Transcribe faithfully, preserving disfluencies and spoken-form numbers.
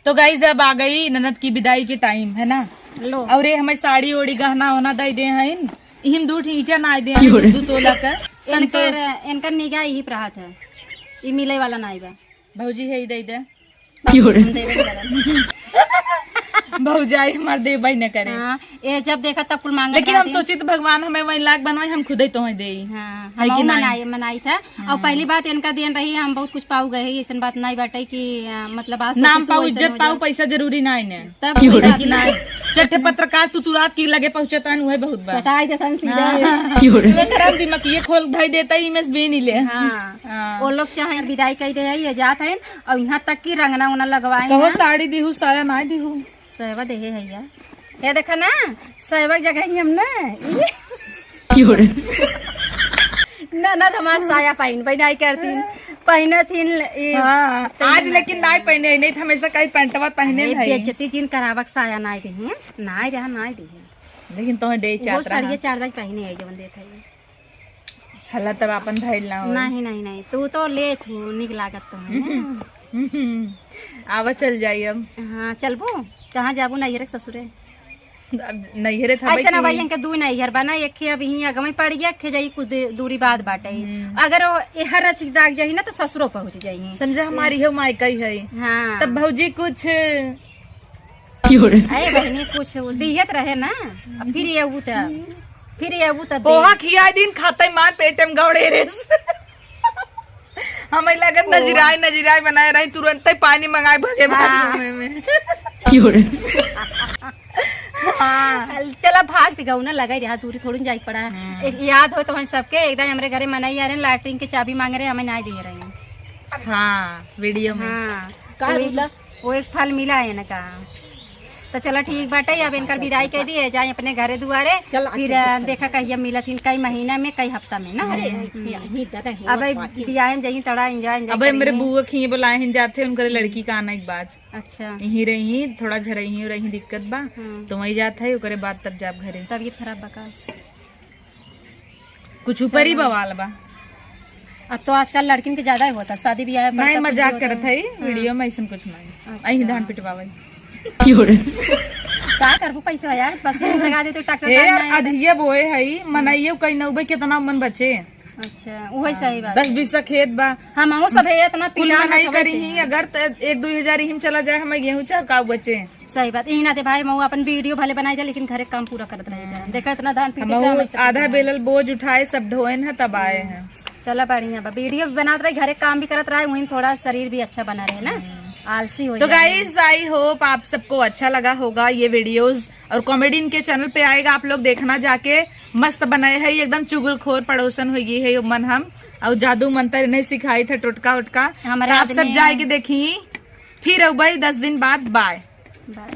तो गाइस, अब आ गई ननद की विदाई के टाइम, है ना? लो। और ये हमें साड़ी ओड़ी गहना ओना दे दे हैं, इहिम दू ठी ईंटा ना दे हैं, क्यों रे? दू तोला का। इनकर, संतोष। इनकर निगाह यही पर हाथ है, ई मिले वाला ना बा। भौजी है, ई दे दे। क्यों रे? हम देबे न करब। भौजाई हमार देबे न करे। हाँ, ये जब देखा तब कुल मांगत लेकिन हम रहती। सोची तो भगवान हमें वही लाख बनवाई, हम खुदे तोहे देई। हाँ, है हम कि नहीं? मनाई, मनाई था। हाँ। और पहली बात इनका देन रही, हम बहुत कुछ पाऊ गए हैं, ऐसन बात नहीं बाटे कि, अ, मतलब आज नाम सोची तो पाऊ, वैसन इज्जत हो पाऊ, जाए। पैसा जरूरी ना है ने। तब क्यों कोई रे? बात कि नहीं। नहीं। चट्टे पत्रकार तू तुरात की लगे पहुंचता है, वही बहुत बा। सटाई देता है सीधा। हाँ। क्यों रे? तुम्हें करम दिमाग ये खोल भाई देता ही, मैं भी नहीं ले। हाँ। हाँ। वो लोग चाहे विदाई कही दे, ये जात है, और यहाँ तक कि रंगना उंगना लगवाए कहो हैं। साड़ी दिहू, साया ना दिहू। सहवा देहे है यार। ये देखा ना, सहवा के जगह ही हम ना। क्यों रे? ना, ना, तो हमार साया पहिन, पहिनाई करतीन, पहिनत हिन, ई हाँ, आज पहिन लेकिन नाई पहिने, नहीं तो हमेशा कहीं पैंटवा पहिने अरे, भाई। बेइज्जती जिन करावक साया नाई देही, नाई देहा, नाई देही। लेकिन तोहे दे वो चाहत रहा। साड़िया चार दाई पहिने है, जवन देत है। हल्ला तब आपन भइल ना होई। नहीं, नहीं, नहीं, तू तो लेत हूँ, निक लागत तो है। आवा चल जाई अब। हाँ, चलबो? कहाँ जाबो, नैहरे के ससुरे? अब नैहरे था ऐसे ना भाई, इनके दू नैहर बा ना, एक खे अब यहीं अगवे पड़ गया, एक खे जाई कुछ दे-, दूरी बाद बाटे। हम्म। अगर वो एहर रच डाक जाई ना, तो ससुरो पहुँच जाई। समझा, हमारी है, मायका ही है। हाँ। तब भौजी कुछ क्यों रे? अरे बहनी, कुछ दिहत रहे ना, अब फिर ये अबू त, फिर ये अबू त दे। पोहा खिया दिन खाते मार पेटे में गौड़े रेस। हमें लगत पोहा। नजराए, नजराए बनाए रही, तुरंते पानी मंगाए भगे हाँ। बाथरूम में। क्यों रे? हाँ। चला भाग दिगाऊ ना, लगा रहा दूरी थोड़ी जाई पड़ा। हम्म। एक याद हो तो हम सबके, एक दाई हमरे घरे मनई आ रहे, लैट्रिन के चाबी मांगे रहे, हमें ना दिए रहे। हाँ, वीडियो में। हाँ। का तो बोला? वो एक फल मिला है ना का। तो चला ठीक बाटे, अब इनकर विदाई कह दिए, जाए अपने घरे दुआरे। चल, अच्छा, फिर, अच्छा, देखा अच्छा। कहिया मिलत हिन, कई महीना में, कई हफ्ता में ना। अरे, हम्म। यहीं दादा, अब यहीं बात है। बियाहे में जाई, थोड़ा एंजॉय, एंजॉय अब मेरे करेंगे। बुआ खिए बुलाए हैं, जाते हैं, उनकर लड़की का आना एक बात। अच्छा। यहीं रही, थोड़ा झरही रही, दिक्कत बा। हम्म। तो वहीं जात है, ओकरे बाद तब जाब घरे। तबीयत खराब बा का? कुछ ऊपर ही चलो। बवाल बा। अब तो आजकल लड़किन के ज्यादा ही होता, शादी ब्याह पर नहीं, सब कुछ मजाक होता करत है। है, हाँ। वीडियो में ऐसन कुछ नहीं। अच्छा। अहीं धान पिटवावे। क्यों रे? का करबू पैसा यार, बस में लगा दे तो ट्रैक्टर ए टाइम यार, नहीं आता। अधिये बोए है, मनाइए कहीं नौबे कितना मन बचे। अच्छा, वही सही बात। दस बीस खेत बा। हम, हम सब है इतना कुल पिटान मनाई है, करी वैसे ही, ही। अगर त-, एक दो हजार ही में चला जाए, हमें गेहूं चार काऊ बचे। सही बात। ई ना दे भाई, मऊ अपन वीडियो भले बनाई दे, लेकिन घरे काम पूरा करत रही दे। हम्म। देखा इतना धान पीटे हम के हम ऐसे आधा करते हैं। बेलल बोझ उठाए, सब ढोएन है, तब आए हम्म। हैं। चला बढ़िया बा, वीडियो भी बनात रही, घरे काम भी करत रहे, वहीं थोड़ा शरीर भी अच्छा बना रहे ना, हम्म। आलसी हो तो जाए। गाइस, I hope आप सबको अच्छा लगा होगा ये वीडियोस, और कॉमेडी इनके चैनल पे आएगा, आप लोग देखना जाके। मस्त बनाए है, एकदम चुगलखोर पड़ोसन हो गई है यो मन हम, और जादू मंत्र इन्हें सिखाई था, टोटका उटका। हमारे तो आप सब आदमी जाए के देखी, फिर अब भाई दस दिन बाद बाय। बाय।